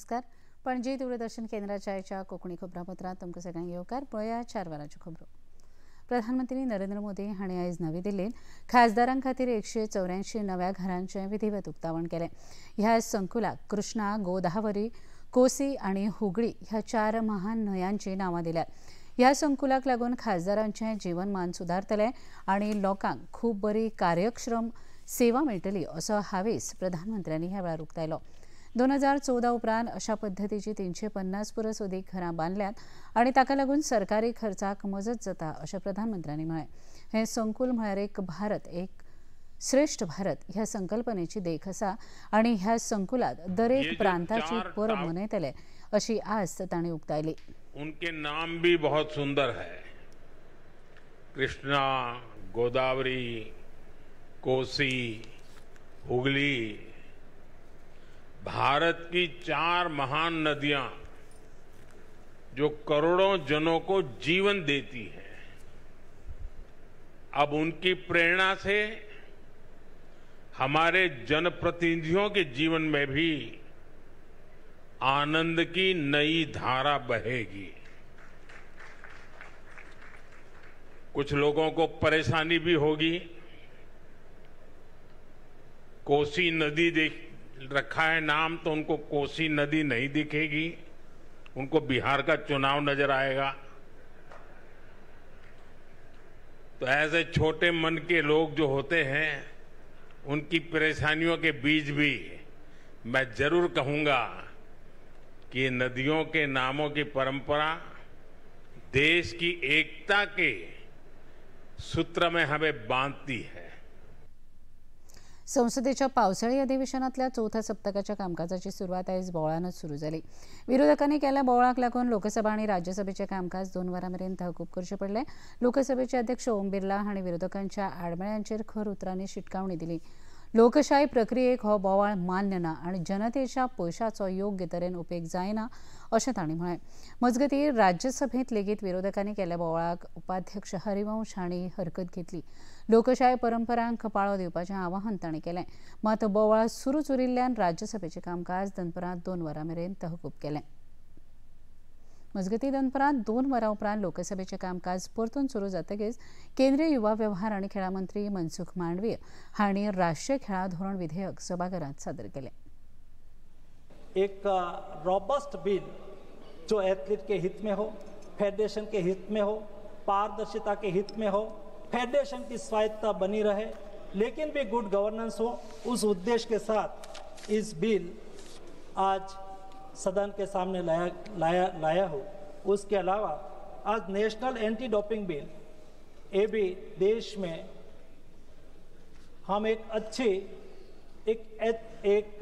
नमस्कार. पणजी दूरदर्शन केंद्राच्या आयच्या कोंकणी खबरापत्रांत तुमकां सगळ्यांक येवकार. पळया 4 वरांच्यो खबरो. प्रधानमंत्री नरेंद्र मोदी हांणी आयज नवी दिल्लींत खासदारां खातीर 184 नव्या घरांचें विधिवत उक्तावण केलें. ह्या संकुलाक कृष्णा, गोदावरी, कोसी आनी हुगळी ह्या 4 महान न्हंयांची नांवां दिल्यात. ह्या संकुलाक लागून खासदारांचें जीवनमान सुदारतलें आनी लोकांक खूब बरी कार्यक्षम सेवा मेळटली असो हावेस प्रधानमंत्र्यांनी ह्या वेळार उक्तायलो. 2014 उपरांत अशा पद्दतीची 350 परस अदीक घरां बांदल्यात आनी ताका लागून सरकारी खर्चाक मजत जाता अशें प्रधानमंत्र्यांनी म्हळें. हें संकुल म्हळ्यार एक भारत एक श्रेष्ठ भारत ह्या संकल्पनेची देख आसा आनी ह्या संकुलात दरेक प्रांताची परब मनयतले अशी आस्त तांणी उक्तायली. उनके नाम भी बहुत सुंदर है, कृष्णा, गोदावरी, कोसी, हुगली. भारत की 4 महान नदियां जो करोड़ों जनों को जीवन देती हैं, अब उनकी प्रेरणा से हमारे जनप्रतिनिधियों के जीवन में भी आनंद की नई धारा बहेगी. कुछ लोगों को परेशानी भी होगी. कोसी नदी देख रखा है नाम तो उनको कोसी नदी नहीं दिखेगी, उनको बिहार का चुनाव नजर आएगा. तो ऐसे छोटे मन के लोग जो होते हैं उनकी परेशानियों के बीच भी मैं जरूर कहूंगा कि नदियों के नामों की परंपरा देश की एकता के सूत्र में हमें बांधती है. संसदेच्या पावसाळी अधिवेशनातल्या चौथ्या सप्तकाच्या कामकाजाची सुरवात आयज बोवाळानच सुरू जाली. विरोधकांनी केल्ल्या बोवाळाक लागून लोकसभा आनी राज्यसभेचें कामकाज 2 वरां मेरेन तहकूब करचें पडलें. लोकसभेचे अध्यक्ष ओम बिर्ला हांणी विरोधकांच्या आडमेळ्यांचेर खर उतरांनी शिटकावणी दिली. लोकशाय प्रक्रियेक हो बोवाळ मान्य ना आनी जनतेच्या पयशाचो योग्य तरेन उपेग जायना अशें तांणी म्हळें. मजगतीं राज्यसभेंत लेगीत विरोधकांनी केल्ल्या बोवाळाक उपाध्यक्ष हरिवंश हांणी हरकत घेतली. लोकशाय परंपरांक पाळो दिवपाचें आवाहन तांणी केलें. मात बोवाळ सुरूच उरिल्ल्यान राज्यसभेचें कामकाज दनपरां 2 वरां मेरेन तहकूब केलें. मजगतीं दनपरां 2 वरां उपरांत लोकसभेचें कामकाज परतून सुरू जातकीच केंद्रीय युवा व्यवहार आनी खेळां मंत्री मनसुख मांडवीय हांणी राष्ट्रीय खेळां धोरण विधेयक सभाघरांत सादर केलें. एक रॉबस्ट बिल जो एथलीट के हित में हो, फेडरेशन के हित में हो, पारदर्शिता के हित में हो, फेडरेशन की स्वायत्तता बनी रहे, लेकिन भी गुड गवर्नेंस हो, उस उद्देश्य के साथ इस बिल आज सदन के सामने लाया लाया लाया हो. उसके अलावा आज नेशनल एंटी डोपिंग बिल ये भी देश में हम एक अच्छी एक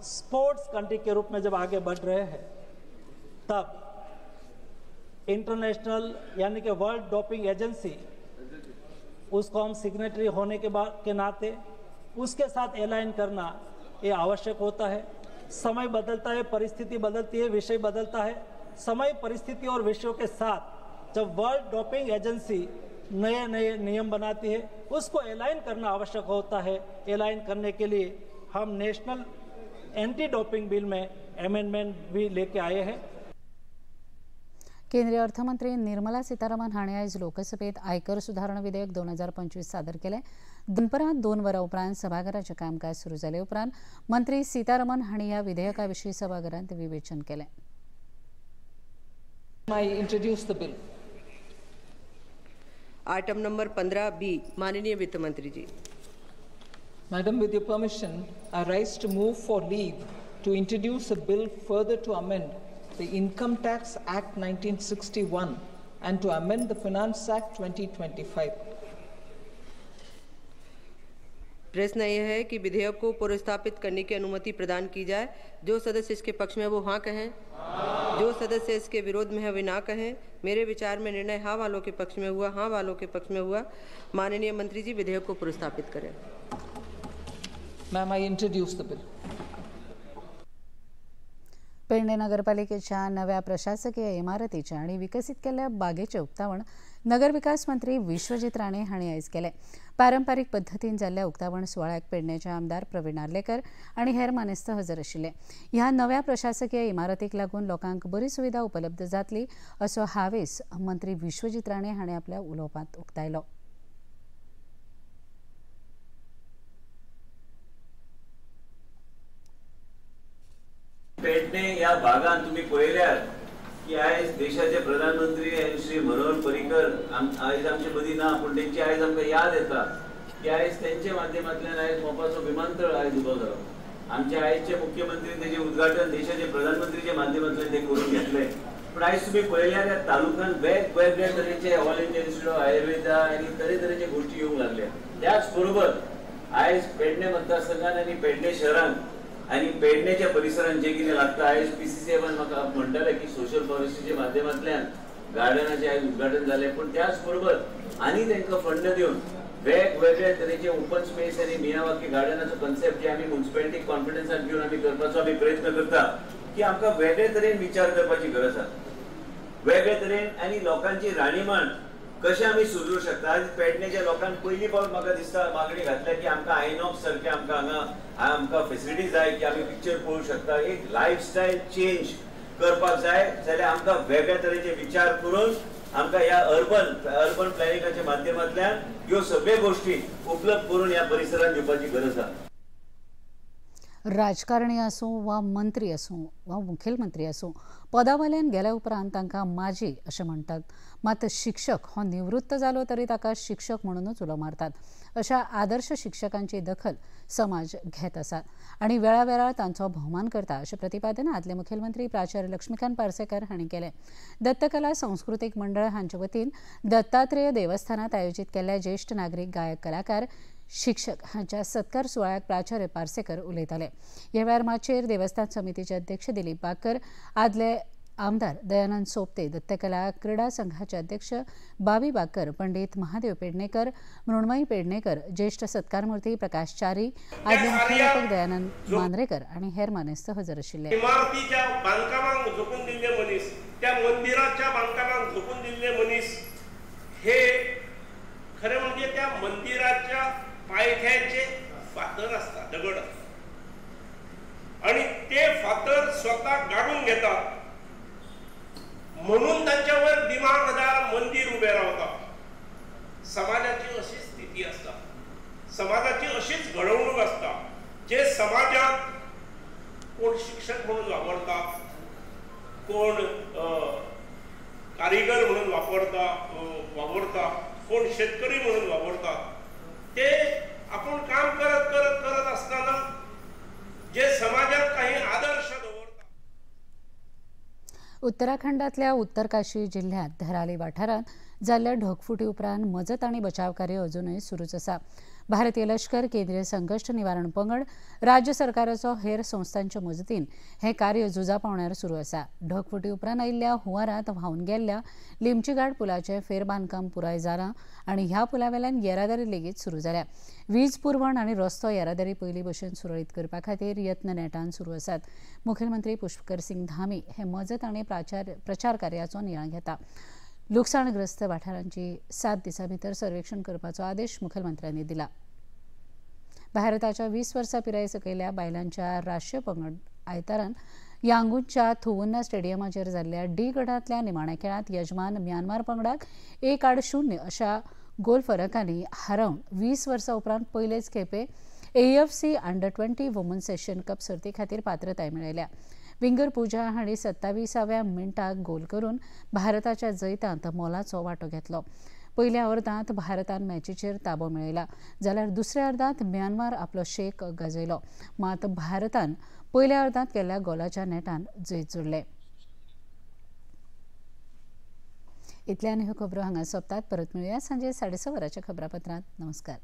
स्पोर्ट्स कंट्री के रूप में जब आगे बढ़ रहे हैं, तब इंटरनेशनल यानी कि वर्ल्ड डोपिंग एजेंसी, उसको हम सिग्नेटरी होने के बाद के नाते उसके साथ अलाइन करना ये आवश्यक होता है. समय बदलता है, परिस्थिति बदलती है, विषय बदलता है. समय, परिस्थिति और विषयों के साथ जब वर्ल्ड डोपिंग एजेंसी नए नए नियम बनाती है, उसको अलाइन करना आवश्यक होता है. अलाइन करने के लिए हम नेशनल एंटी डोपिंग बिल में अमेंडमेंट भी लेके आए हैं. केंद्रीय अर्थमंत्री निर्मला सीतारामन हांणी आयज लोकसभेत आयकर सुधारणा विधेयक 2025 सादर केलें. दनपरां 2 वरां उपरांत सभाघराचें कामकाज सुरू जाले उपरांत मंत्री सीतारामन हांणी ह्या विधेयका विशीं सभाघरांत विवेचन केलें. I introduce the bill. Item number 15B, माननीय वित्त मंत्री जी. Madam, with your permission, I rise to move for leave to introduce a bill further to amend the Income Tax Act 1961 and to amend the Finance Act 2025. प्रश्न यह है कि विधेयक को पुनर्स्थापित करने की अनुमति प्रदान की जाए. जो सदस्य इसके पक्ष में वो हाँ कहें, जो सदस्य इसके विरोध में है वे ना कहें. मेरे विचार में निर्णय हाँ वालों के पक्ष में हुआ, हाँ वालों के पक्ष में हुआ. माननीय मंत्री जी विधेयक को पुनर्स्थापित करें. Ma'am, I introduce the bill. Pedne नगरपालिकेच्या नव्या प्रशासकीय इमारतीच्या आणि विकसित केल्ल्या बागेचें उक्तावण नगरविकास मंत्री विश्वजीत राणे हांणी आयज केलें. पारंपारीक पद्दतीन जाल्ल्या उक्तावण सुवाळ्याक पेडणेचे आमदार प्रवीण आर्लेकर आनी हेर मानेस्त हजर आशिल्ले. ह्या नव्या प्रशासकीय इमारतीक लागून लोकांक बरी सुविधा उपलब्ध जातली असो हावेस मंत्री विश्वजीत राणे हांणी आपल्या उलोवपांत उक्तायलो. पेडणे ह्या भागान तुम्ही पळयल्यार की आयज देशाचे प्रधानमंत्री श्री मनोहर पर्रीकर आयज आमचे मदीं ना, पूण तेंची आयज आमकां याद येता की आयज तेंच्या माध्यमांतल्यान आयज मोपाचो विमानतळ आयज उबो जालो. आमचे आयजचे मुख्यमंत्री तेजें उद्घाटन देशाचे प्रधानमंत्रीच्या माध्यमांतल्यान ते करून घेतले. पूण आयज तुमी पळयल्यार ह्या तालुक्यान वेगवेगळ्या तरेचे All India Institute of Ayurveda आनी तरेतरेचे गोश्टी येवंक लागल्या. त्याच बरोबर आयज पेडणे मतदारसंघान आनी पेडणे शहरान आनी पेडणेच्या परिसरान जे कितें लागता आयज PCCF म्हाका म्हणटाले की सोशल पॉलिसीच्या माध्यमांतल्यान गार्डनाचें आयज उद्घाटन जालें, पूण त्याच बरोबर आनी तांकां फंड दिवन वेगवेगळ्या तरेचे ओपन स्पेस आनी मियावाकी गार्डनाचो कन्सेप्ट जे आमी म्युनिसिपालिटी कॉन्फिडन्सान घेवन आमी करपाचो आमी प्रयत्न करता की आमकां वेगळे तरेन विचार करपाची गरज आसा, वेगळे तरेन आनी लोकांची राहणीमान कशें आमी सुदरूं शकता. आज पेडणेच्या लोकांक पयली पावट म्हाका दिसता मागणी घातल्या की आमकां आयनॉक्स सारकें आमकां हांगा आमकां फेसिलिटी जाय की आमी पिक्चर पळोवंक शकता. एक लायफस्टायल चेंज करपाक जाय जाल्यार आमकां वेगळ्या तरेचे विचार करून आमकां ह्या अर्बन प्लॅनिंगाच्या माध्यमांतल्यान ह्यो सगळ्यो गोश्टी उपलब्ध करून ह्या परिसरांत दिवपाची गरज आसा. राजकारणी आसूं वा मंत्री आसूं वा मुखेलमंत्री आसूं, पदावयल्यान गेल्या उपरांत तांकां माजी अशें म्हणटात. मात शिक्षक हो निवृत्त जालो तरी ताका शिक्षक म्हणूनच उलो मारतात. अशा आदर्श शिक्षकांची दखल समाज घेत आसा आनी वेळावेळार तांचो भोवमान करता अशें प्रतिपादन आदले मुखेलमंत्री प्राचार्य लक्ष्मीकांत पार्सेकर हांणी केलें. दत्तकला सांस्कृतीक मंडळ हांचे वतीन दत्तात्रेय देवस्थानांत आयोजीत केल्ल्या ज्येश्ठ नागरीक गायक कलाकार शिक्षक हांच्या सत्कार सुवाळ्याक प्राचार्य पार्सेकर उलयताले. ह्या वेळार माचयेर देवस्थान समितीचे अध्यक्ष दिलीप बाकर, आदले आमदार दयानंद सोपते, दत्तकला क्रीडा संघाचे अध्यक्ष बाबी बाकर, पंडित महादेव पेडणेकर, मृण्मयी पेडणेकर, ज्येष्ठ सत्कारमूर्ती प्रकाश च्यारी, आदले मुख्याध्यापक दयानंद मांद्रेकर आनी हेर मानेस्त हजर आशिल्ले. इमारतीच्या बांदकामाक झोकून दिल्ले मनीस, त्या मंदिराच्या बांदकामाक झोकून दिल्ले मनीस हे खरें म्हणजे त्या मंदिराच्या पायथ्याचे फातर आसता, दगड आसता आनी ते फातर स्वता गाडून घेतात म्हणून तांच्यावर दिमागदार मंदिर उबें रावता. समाजाची अशीच स्थिती आसता, समाजाची अशीच घडवणूक आसता. जे समाजात कोण शिक्षक म्हणून वापरता, कोण कारिगर म्हणून वापरता, कोण शेतकरी म्हणून वापरता, ते आपण काम करत करत करत असताना जे समाजात काही आदर्श दवरता. उत्तराखंडातल्या उत्तरकाशी जिल्ह्यात धराली वाठारांत जाल्ल्या ढगफुटी उपरांत मजत आनी बचाव कार्य अजूनय सुरूच आसा. भारतीय लश्कर, केंद्रीय संकश्ट निवारण पंगड, राज्य सरकाराचो हेर संस्थांच्या मजतीन हे कार्य झुजा पावण्यार सुरू आसा. ढगफुटी उपरांत आयिल्ल्या हुंवारांत व्हांवन गेल्ल्या लिमचीघाट पुलाचें फेरबांदकाम पुराय जालां आनी ह्या पुलावेल्यान येरादारी लेगीत सुरू जाल्या. वीज पुरवण आनी रस्तो येरादारी पयलीं भशेन सुरळीत करपा खातीर यत्न नेटान सुरू आसात. मुखेलमंत्री पुष्कर सिंग धामी हे मजत आनी प्रचार कार्याचो नियाळ घेता. लुकसाणग्रस्त वाठारांची 7 दिसां भितर सर्वेक्षण करपाचो आदेश मुखेलमंत्र्यांनी दिला. भारताच्या 20 वर्सां पिराये सकयल्या बायलांच्या राष्ट्रीय पंगड आयतारान यांगूनच्या थुवुन्ना स्टेडियमाचेर जाल्ल्या डी गटांतल्या निमाण्या खेळांत यजमान म्यानमार पंगडाक 1-0 अशा गोल फरकांनी हारोवन 20 वर्सां उपरांत पयलेच खेपे AFC अंडर-20 वुमन्स एशियन कप सर्ती खातीर पात्रताय मेळयल्या. विंगर पूजा हांणी 27व्या मिनटाक गोल करून भारताच्या जैतांत मोलाचो वांटो घेतलो. पयल्या अर्दांत भारतान मॅचीचेर ताबो मेळयला जाल्यार दुसऱ्या अर्दांत म्यानमार आपलो शेक गाजयलो. मात भारतान पयल्या अर्दांत केल्ल्या गोलाच्या नेटान जैत जोडलें. इतल्यान ह्यो खबरो हांगा सोंपतात. परत मेळुया सांजे 6:30 वरांच्या खबरापत्रांत. नमस्कार.